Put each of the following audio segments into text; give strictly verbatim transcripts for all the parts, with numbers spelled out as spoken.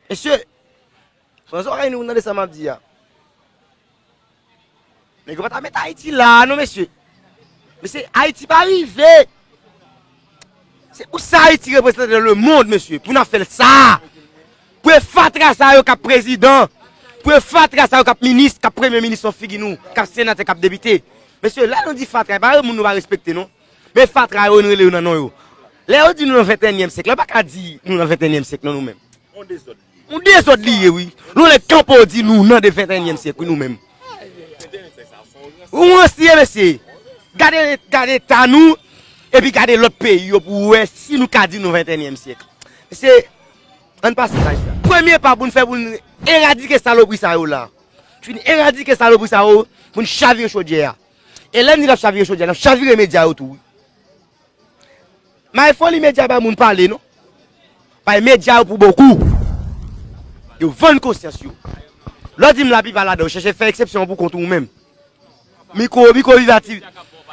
Mesye, pran zòrèy nou pou tande sa m ap di a. Nèg yo pa ta met Ayiti la a non, mesye. Mesye, Ayiti pa rive. Se pou sa Ayiti reprezante nan lemonn, mesye, pou n ap fè l sa. Pou e fatra sa yo k ap prezidan, pou e fatra sa yo k ap minis, k ap premye minis nan figi nou, k ap senatè, k ap depite. Mesye, lè nou di fatra, e pa moun nou pa respekte non. Men fatra yo, nou rele yo nan non yo. Lè yo di nou nan ventenyèm syèk, la yo pa ka di nou nan ventenyèm syèk non nou menm. Yon dezòd li ye, wi. Nou lè kanpe w di nou nan de ventenyèm syèk, wi, nou menm. Ou ranse, mesye. Gade, gade eta nou, epi gade lòt peyi yo pou w wè si nou ka di nou ventenyèm syèk. Mesye, ann pase paj sa. Premye pa pou n fè pou n eradike salopri sa yo la. Fin eradike salopri sa yo, pou n chavire chodyè a. E lè n di n ap chavire chodyè a, n ap chavire medya yo tou, wi. May foli medya pa moun pale non. Bay medya yo pou bokou. Yo vann konsyans yo. Lè w di m laplipa ladan yo chèche fè eksepsyon pou kont ou menm. Micro, Micro Viva T V.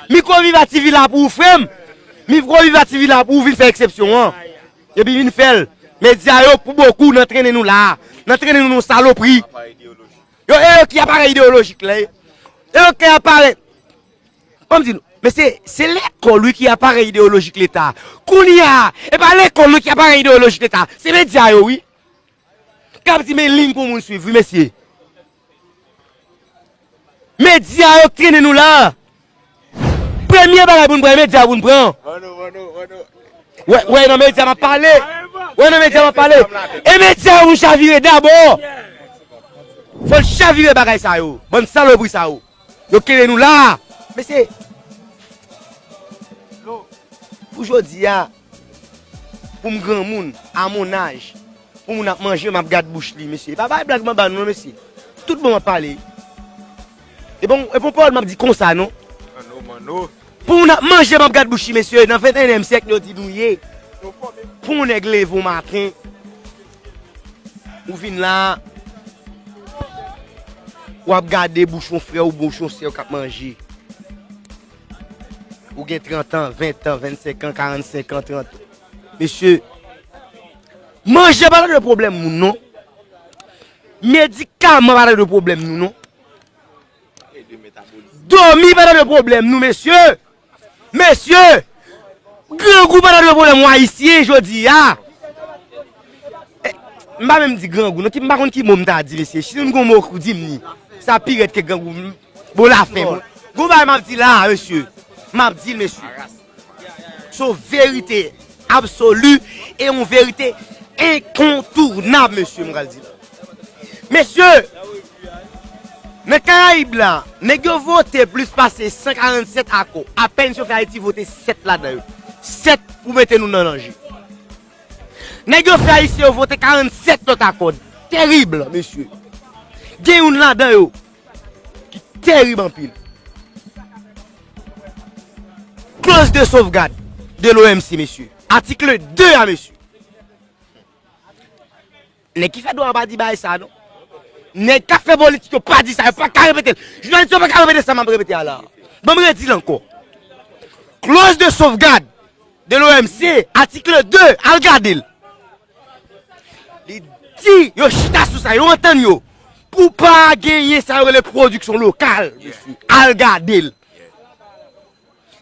Micro Viva T V la pou ou frè m. Micro Viva T V la pou ou vin fè eksepsyon an. Epi vin fè l. Medya yo pou bokou nan trennen nou la. Nan trennen nou nan salopri. Yo, e yo ki aparèy ideyolojik la. E yo ki aparèy Ban m di nou, mesye, se lekòl wi ki aparèy ideyolojik Leta. Kounye a, e pa lekòl wi ki aparèy ideyolojik Leta. Se medya yo wi. K ap di men liy pou moun swiv wi, mesye. Medya yo k trennen nou la. Premye bagay pou n pran, e medya yo pou n pran. Wè, wè nan medya m ap pale. Wè nan medya m ap pale. E medya yo pou n chavire dabò. Fò n chavire bagay sa yo. Bann salopri sa yo. Yo kenbe nou la. Mesye, pou jodi a, pou m granmoun, a mon âge, pou moun ap manje, m ap gad bouch li, mesye. E pa bay blag m ap ba nou non, mesye. Tout bon m ap pale. E bon, e bon pawòl m ap di konsa non. Pou moun ap manje, m ap gad bouch li, mesye. Nan ventenyèm syèk yo di nou ye. Pou yon nèg leve yon maten, ou vin la, w ap gade bouch yon frè w, bouch yon sè w k ap manje. Ou gen trant an, ven an, vennsenk an, karannsenk an, trant an. Mesye, manje pa ta dwe pwoblèm moun non. Medikaman pa ta dwe pwoblèm nou non. Dòmi pa ta dwe pwoblèm nou, mesye. Mesye, grangou pa ta dwe pwoblèm w ayisyen jodi a. Eh, m pa menm di grangou non, ki m pa konn ki mo m ta di, mesye. Si nou gon mo pou di m li, sa pi rèd ke grangou. Bon, lafen, bon. Gon bagay m ap di la, mesye. M ap di l, mesye. Se yon verite absoli e yon verite enkontounab, mesye, m pral di la. Mesye, nan Karayib la, nèg yo vote plis pase san karannsèt akò. Apèn si yo fè Ayiti vote sèt ladan yo. Sèt pou mete nou nan danje. Nèg yo fè Ayisyen yo vote karannsèt lòt akò. Terib, mesye. Gen youn ladan yo ki terib anpil. Clause de sauvegarde de l'O M C, mesye. Atik de a, mesye. Nèg ki fè dwa pa di bagay sa non. Nèg k ap fè politik yo pa di sa, yo pa ka repete l. Jounalis yo pa ka repete sa m ap repete a la. Ban m redi l ankò. Clause de sauvegarde de l'O M C, atik de, al gade l. Li di, yo chita sou sa, yo antann yo. Pou pa genyen sa yo rele pwodiksyon lokal, mesye. Al gade l.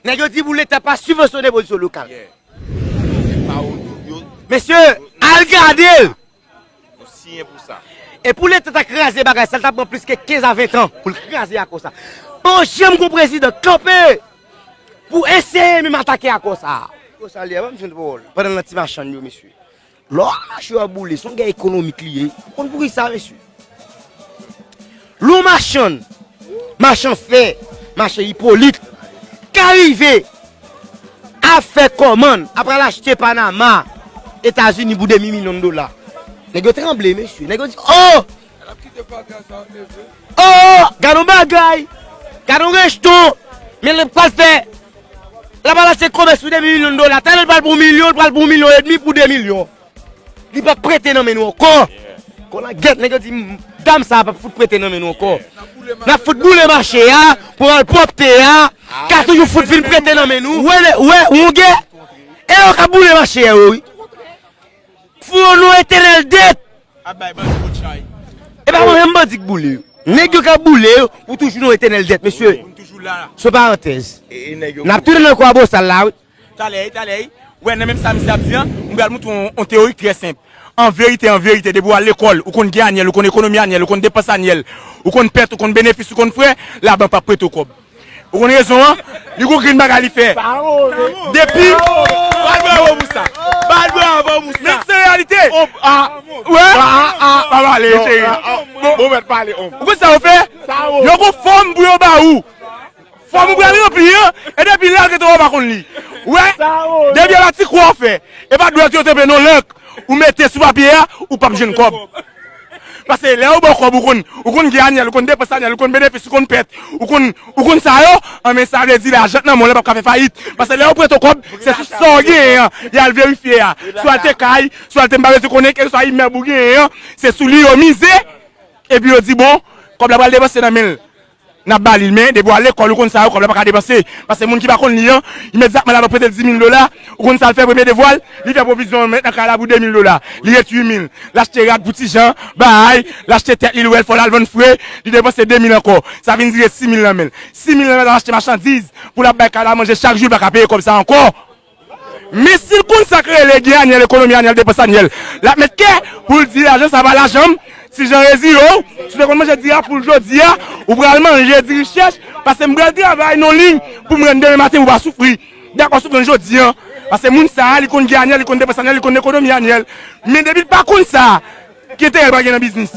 Nèg yo di pou Leta pa sibvansyone pwodiksyon lokal. Mesye, al gade l. E pou Leta ta kraze bagay sa, l ta pran plis ke kenz a ven tan pou l kraze akò sa. Pa janm gon prezidan kanpe pou eseye menm atake akò sa. Pandan nan ti machann yo, mesye. Lè w ap mache, w ap boule, se yon gè ekonomik li ye. Ou konn poukisa, mesye? Lè w machann, machann fè, machann Ipolit, ka rive ap fè kòmann, ap al achte Panama, Etazini pou demi milyon dola. Nèg yo tranble, mesye. Nèg yo di, oh! Oh, gad yon bagay! Gad yon rejton! Men l pral fè, l ap al achte komès pou demi milyon dola. Talè l pral pou yon milyon, l pral pou yon milyon edmi pou de milyon. Li p ap prete nan men nou ankò. Kolangèt, nèg yo di, dam sa a p ap fout prete nan men nou ankò. N ap fout boule mache a, pou al pwòpte a, ka toujou fout vin prete nan men nou. Wè, wè, wongè, e yo k ap boule mache a, wi. Fouye yon non etènèl dèt. Bay bandi bout chay. E pa mwen menm bandi k boule yo. Nèg yo k ap boule yo, ou toujou nan etènèl dèt, mesye. Ou toujou la. Se yon parantèz. E, e nèg yo. N ap tounen nan kwa bosal la, wi. Talè, talè. Wè, nan menm sa misye ap di an, m pral montre w yon, yon teyori trè senp. An verite, an verite, depi w al lekòl, ou konn gen anyèl, ou konn ekonomi anyèl, ou konn depans anyèl, ou konn pèt, ou konn benefis, ou konn frè, labank p ap prete w kòb. Ou konn rezon an? Li gon grenn bagay li fè. Depi. Bat bravo pou sa. Bat bravo pou sa. Men se reyalite. Wè. Pa pale, cheri. Bon, bon, mèt pale, om. Ou konn sa yo fè? Yo gon fòm pou yo ba ou. Fòm ou pral ranpli an, e depi lè l rete w pa konn li. Wè. Depi a la ti kwa w fè. E pa dwèt yo te pe non lank. Ou mete sou papye a, ou p ap jwenn kòb. Paske lè yo ba w kòb, ou konn, ou konn gen anyèl, ou konn depans anyèl, ou konn benefis, ou konn pèt, ou konn, ou konn sa yo, anben sa vle di lajan k nan men w lan p ap ka fè fayit. Paske lè yo prete w kòb, se sou sa w genyen an, y al verifye a. Si w al te kay, si w al te m pa bezwen konnen, kèlkeswa imèb ou genyen an, se sou li yo mize, epi yo di, bon, kòb la pral depanse nan men l. N ap ba li l, men depi w al lekòl, ou konn sa yo, kòb la pa ka depanse. Paske moun ki pa konn li an, imedyatman labank prete l dis mil dola, ou konn sa l fè premye devwa l, li fè pwovizyon mèt nan kay la pou de mil dola. Li ret uit mil. L achte rad pou Ti Jan, bay, l achte tèt li, l wè l fò l al vann fre, li depanse de mil ankò. Sa vin rive sis mil nan men l. Sis mil nan men l, l al achte machandiz pou l ap bay kay la manje chak jou, li pa ka peye kòb sa ankò. Men si l konn sa k rele gen anyèl, ekonomi anyèl, depans anyèl, l ap met kè pou l di lajan sa pa lajan m. Ti Jan rezire w, si w te konn manje diri a pou l jodi a, ou pral manje diri chèch, paske m pral travay nan liy pou m rann demen maten pou w pa soufri. Dakò, soufrans jodi an, paske moun sa a, li konn gen anyèl, li konn depans anyèl, li konn ekonomi anyèl. Men depi l pa konn sa, ki enterè l pral gen nan biznis?